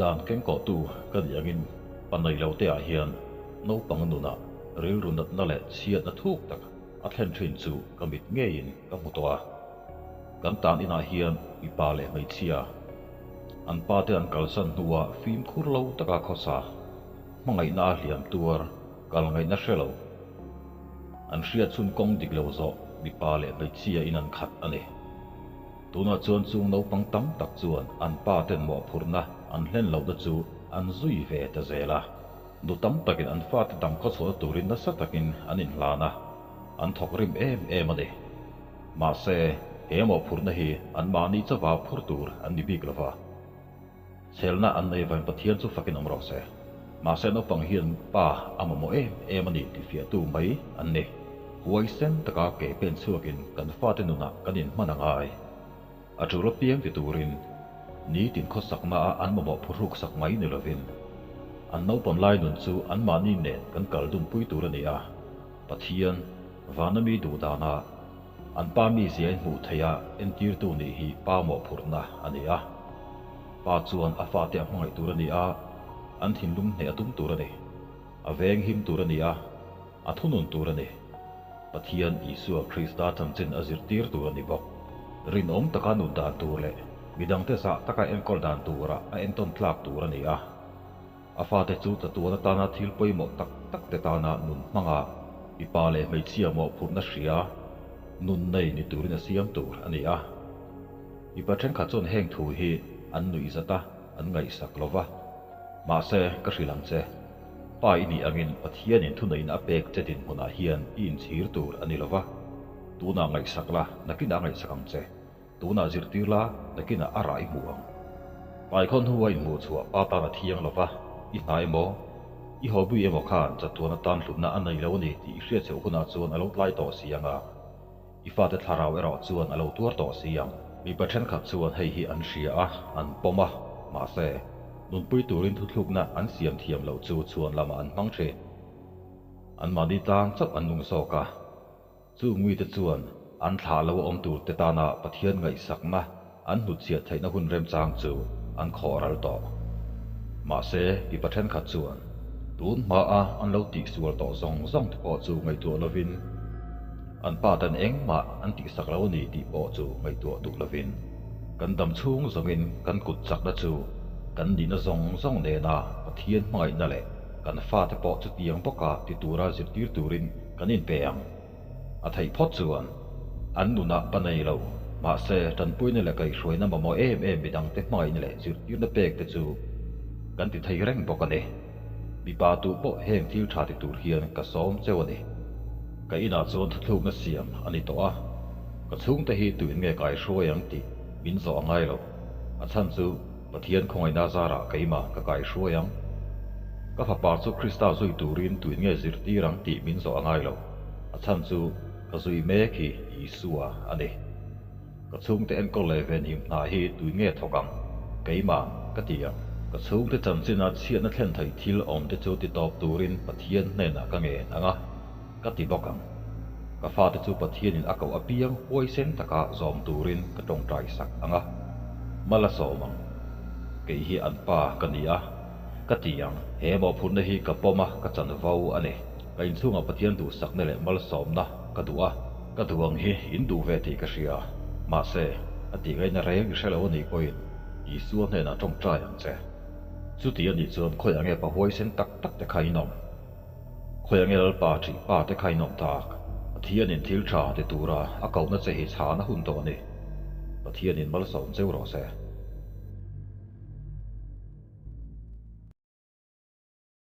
Dan kengkawhtu ka nih angin pa nei lo te ah hian naupang nunah rilru natna leh chhiatna thuk tak a thlen thin chu ka mit ngeiin ka hmu tawh a. Kan tan inah hian mipa leh hmeichhia an pa te an kalsan hnuah fimkhur lo taka khawsa hmangaihna a hliam tuar kal ngaihna hre lo. An hriat chhun kawng dik lo zawh mipa leh hmeichhia in an khat a ni. Tunah chuan chung naupang tam tak chuan an pa ten mawhphurhna an hlen lohna chu an zui ve ta zel a. Nu tam takin an fate dam khawchhuahna turin nasa takin an inhlan a, an thawk rim em em a ni. Mahse, he mawhphurhna hi anmahni chauha phur tur an ni bik lova. Chhelna an nei vain Pathian chu fakin awm rawh se. Mahse naupang hian pa a mamawh em em a ni tih fiahtu mai an ni. Huaisen taka ke pen chhuakin kan fate nunah kan inhman a ngai. A tul apiang ti turin nitin khawsakna a an mamawh phuhruk sak mai ni lovin an naupan lai nun chu anmahni nen kan kal dunpui tur a ni a, Pathian vana mi duh danah An pa mizia in hmuh theih a entirtu nih hi pa mawhphurhna a ni a. Pa chuan a fate a hmangaih tur a ni a, an thinlung hneh a tum tur a ni. A veng him tur a ni a, a thunun tur a ni. Pathian Isua Krista chanchin a zirtir tur a ni bawk. Rinawm taka nun dan tur leh midangte zah taka enkawl dan tura a entawn tlak tur a ni a. A fate chu chatuan atana thil pawimawh tak tak te tana nun hmanga mipa leh hmeichhia mawhphurhna hria nun nei ni turin a siam tur a ni a. Mipa thenkhat chuan heng thu hi an nuih zat a, an ngaihsak lo va. Mahse, ka hrilh ang che, Pa i nih angin Pathianin thuneihna a pek che dinhmunah hian i inchhir tur a ni lo va. Tunah ngaihsak la, nakinah ngaihsak ang che. Tunah zirtir la, nakinah a rah i hmu ang. Paikhawn hnu a inhmuh chhuah pa tan a thiang lo va, i hna emaw, i hobby emaw khan chatuan atan hlutna a nei lo a ni tih i hriat chhoh hunah chuan a lo tlai tawh si ang a, i fate thlarau erawh chuan a lo tuar tawh si ang. Mipa thenkhat chuan hei hi an hria a, an pawm a, mahse, nunpui turin thuthlukna an siam thiam loh chu chhuan lamah an hmang thin. Anmahni tlang chauh an nung zawk a. Chung mite chuan an thlah lo a awm turte tana Pathian ngaihsakna an hnutchhiat theihna hun remchang chu an khawh ral tawh. Mahse, mipa thenkhat chuan tun hmaa an lo tihsual tawh zawng zawng te pawh chu ngaihtuah lovin, an pa ten engmah an tihsak lo a ni tih pawh chu ngaihtuah duh lovin, kan dam chhung zawngin kan kut chakna chu kan nihna zawng zawng nena Pathian hmangaihna leh kan fate pawh chutiang bawka ti tura zirtir turin Kan inpe ang. A theih phawt chuan an nunah pa nei lo, mahse tanpuina leh kaihhruaina mamawh em em midangte hmangaihna leh zirtirna pek te chu kan ti thei reng bawk a ni. Mipa tuh pawh heng thil tha ti tur hian ka sawm cheu a ni. Ka inah chuan thuthlukna siam a ni tawh a, ka chhungte hi tuin nge kaihruai ang tih min zawh a ngai lo. A chhan chu Pathian khawngaihna zarah keimah ka kaihruai ang. Ka fapa chu Krista zui turin tuin nge zirtir ang tih min zawh a ngai lo. A chhan chu ka zui mek hi Isua a ni. Ka chhungte enkawl leh venhim hna hi tuin nge thawk ang? Keimah ka ti ang. Ka chhungte chanchina chhiatna thlen thei thil awmte chu ti tawp turin Pathian hnenah ka ngen ang a, ka ti bawk ang. Ka fate chu Pathianin a koh apiang huaisen taka zawm turin ka tawngtai sak ang a, mal a sawm ang. Kei hi an pa ka ni a, ka ti ang. He mawhphurhna hi ka pawm a, ka chanvo a ni. Ka inchhungah Pathian duhsakna leh malsawmna ka duh a, ka duh ang hi in duh ve tih ka hria. Mahse, a tih ngaihna reng i hre lo a nih pawhin Isua hnenah tawngtai ang che. Chuti a nih chuan khawiah nge pa huaisen tak tak te kha in awm? Khawiah nge Lalpa ṭih pa te kha in awm tak? Pathianin thil ṭha ti tura a kohna che hi chhana hun tawh a ni. Pathianin malsawm cheu rawh se.